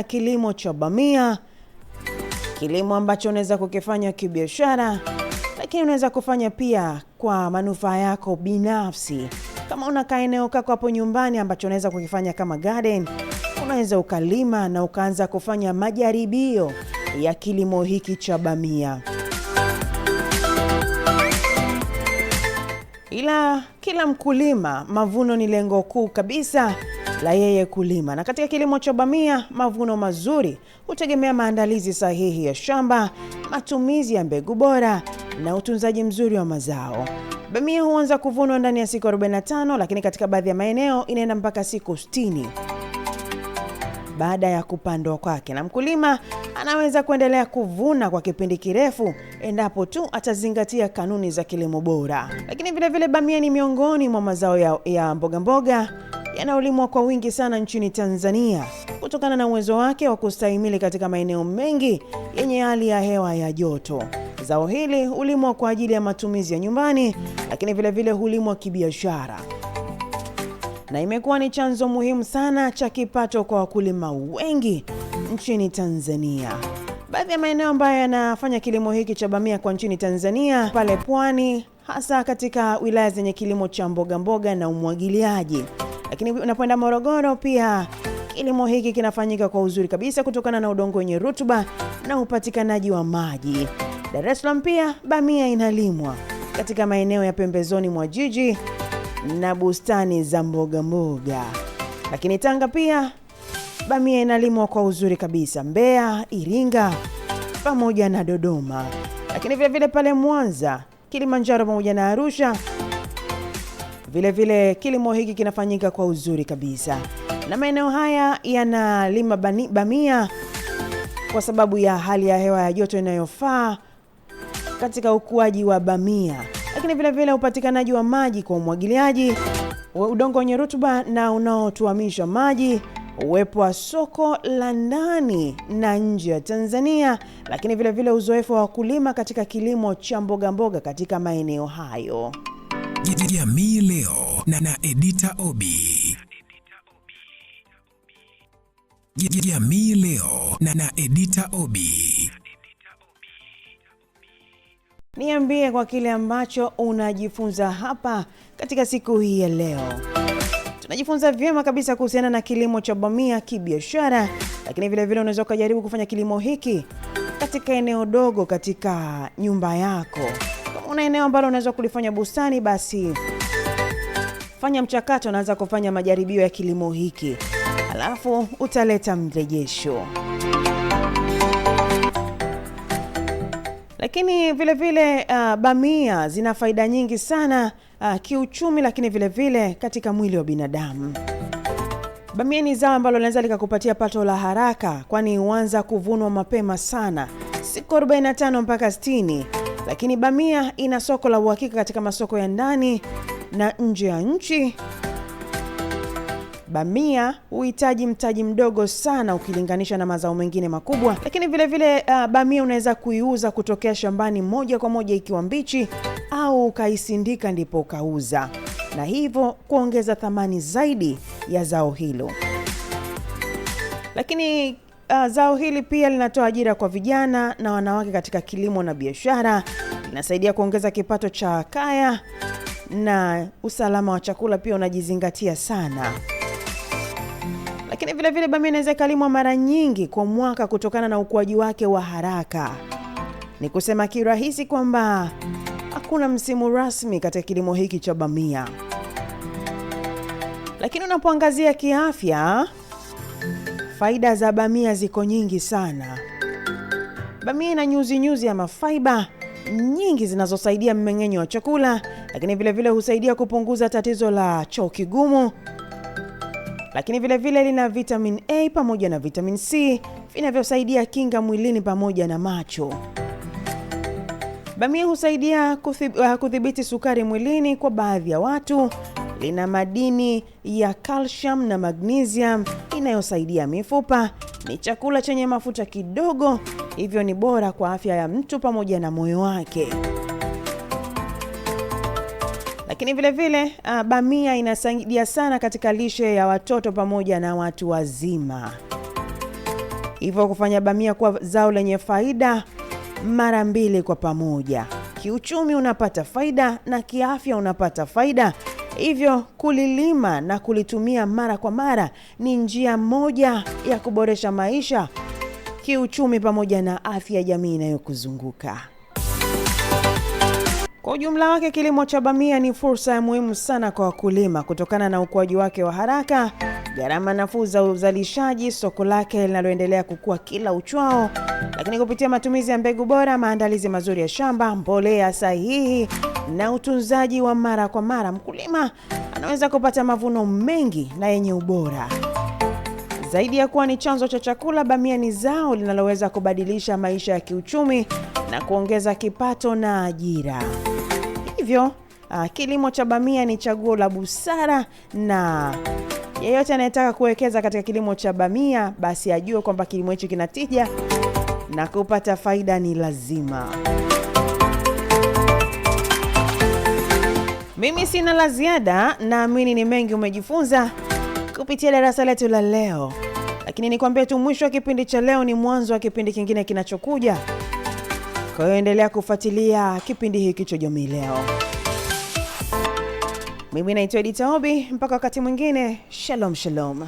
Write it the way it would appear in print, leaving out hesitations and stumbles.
Kilimo cha bamia, kilimo ambacho unaweza kukifanya kibiashara, lakini unaweza kufanya pia kwa manufaa yako binafsi. Kama una kaeneo kako hapo nyumbani ambacho unaweza kukifanya kama garden, unaweza ukalima na ukaanza kufanya majaribio ya kilimo hiki cha bamia. Ila kila mkulima, mavuno ni lengo kuu kabisa la yeye kulima. Na katika kilimo cha bamia, mavuno mazuri hutegemea maandalizi sahihi ya shamba, matumizi ya mbegu bora na utunzaji mzuri wa mazao. Bamia huanza kuvunwa ndani ya siku 45, lakini katika baadhi ya maeneo inaenda mpaka siku 60 baada ya kupandwa kwake, na mkulima anaweza kuendelea kuvuna kwa kipindi kirefu endapo tu atazingatia kanuni za kilimo bora. Lakini vilevile bamia ni miongoni mwa mazao ya mboga mboga yanayolimwa kwa wingi sana nchini Tanzania kutokana na uwezo wake wa kustahimili katika maeneo mengi yenye hali ya hewa ya joto. Zao hili hulimwa kwa ajili ya matumizi ya nyumbani, lakini vilevile hulimwa kibiashara na imekuwa ni chanzo muhimu sana cha kipato kwa wakulima wengi nchini Tanzania. Baadhi ya maeneo ambayo yanafanya kilimo hiki cha bamia kwa nchini Tanzania, pale Pwani, hasa katika wilaya zenye kilimo cha mboga mboga na umwagiliaji. Lakini unapoenda Morogoro pia kilimo hiki kinafanyika kwa uzuri kabisa kutokana na udongo wenye rutuba na upatikanaji wa maji. Dar es Salaam pia bamia inalimwa katika maeneo ya pembezoni mwa jiji na bustani za mboga mboga. Lakini Tanga pia bamia inalimwa kwa uzuri kabisa, Mbeya, Iringa pamoja na Dodoma. Lakini vile vile pale Mwanza, Kilimanjaro pamoja na Arusha, vile vile kilimo hiki kinafanyika kwa uzuri kabisa, na maeneo haya yanalima bamia kwa sababu ya hali ya hewa ya joto inayofaa katika ukuaji wa bamia, lakini vile vile upatikanaji wa maji kwa umwagiliaji, udongo wenye rutuba na unaotuamisha maji, uwepo wa soko la ndani na nje ya Tanzania, lakini vile vile uzoefu wa wakulima katika kilimo cha mboga mboga katika maeneo hayo. Jamii Leo na Edita Obi. Jamii Leo na Edita Obi. Niambie kwa kile ambacho unajifunza hapa katika siku hii ya leo. Tunajifunza vyema kabisa kuhusiana na kilimo cha bamia kibiashara, lakini vile vile unaweza ukajaribu kufanya kilimo hiki katika eneo dogo katika nyumba yako. Kama una eneo ambalo unaweza kulifanya bustani, basi fanya mchakato, unaanza kufanya majaribio ya kilimo hiki, alafu utaleta mrejesho. Lakini vile vile bamia zina faida nyingi sana kiuchumi, lakini vile vile katika mwili wa binadamu. Bamia ni zao ambalo linaweza likakupatia pato la haraka, kwani huanza kuvunwa mapema sana, siku 45 mpaka 60. Lakini bamia ina soko la uhakika katika masoko ya ndani na nje ya nchi. Bamia huhitaji mtaji mdogo sana ukilinganisha na mazao mengine makubwa, lakini vile vile bamia unaweza kuiuza kutokea shambani moja kwa moja ikiwa mbichi au ukaisindika ndipo ukauza, na hivyo kuongeza thamani zaidi ya zao hilo. Lakini zao hili pia linatoa ajira kwa vijana na wanawake katika kilimo na biashara, linasaidia kuongeza kipato cha kaya na usalama wa chakula pia unajizingatia sana. Lakini vile vile bamia inaweza ikalimwa mara nyingi kwa mwaka kutokana na ukuaji wake wa haraka. Ni kusema kirahisi kwamba hakuna msimu rasmi katika kilimo hiki cha bamia. Lakini unapoangazia kiafya, faida za bamia ziko nyingi sana. Bamia ina nyuzi nyuzi ama fiber nyingi zinazosaidia mmeng'enyo wa chakula, lakini vile vile husaidia kupunguza tatizo la choo kigumu. Lakini vile vile lina vitamin A pamoja na vitamin C vinavyosaidia kinga mwilini pamoja na macho. Bamia husaidia kudhibiti sukari mwilini kwa baadhi ya watu. Lina madini ya calcium na magnesium inayosaidia mifupa. Ni chakula chenye mafuta kidogo, hivyo ni bora kwa afya ya mtu pamoja na moyo wake. Lakini vile vile bamia inasaidia sana katika lishe ya watoto pamoja na watu wazima. Hivyo kufanya bamia kuwa zao lenye faida mara mbili kwa pamoja. Kiuchumi unapata faida na kiafya unapata faida. Hivyo kulilima na kulitumia mara kwa mara ni njia moja ya kuboresha maisha kiuchumi pamoja na afya ya jamii inayokuzunguka. Kwa ujumla wake, kilimo cha bamia ni fursa ya muhimu sana kwa wakulima kutokana na ukuaji wake wa haraka, gharama nafuu za uzalishaji, soko lake linaloendelea kukua kila uchwao, lakini kupitia matumizi ya mbegu bora, maandalizi mazuri ya shamba, mbolea sahihi na utunzaji wa mara kwa mara, mkulima anaweza kupata mavuno mengi na yenye ubora. Zaidi ya kuwa ni chanzo cha chakula, bamia ni zao linaloweza kubadilisha maisha ya kiuchumi na kuongeza kipato na ajira. Hivyo kilimo cha bamia ni chaguo la busara, na yeyote anayetaka kuwekeza katika kilimo cha bamia basi ajue kwamba kilimo hichi kina tija na kupata faida ni lazima. Mimi sina la ziada, naamini ni mengi umejifunza kupitia darasa letu la leo, lakini nikwambie tu mwisho wa kipindi cha leo ni mwanzo wa kipindi kingine kinachokuja. Kwa hiyo endelea kufuatilia kipindi hiki cha Jamii Leo. Mimi naitwa Edita Obi, mpaka wakati mwingine, shalom shalom.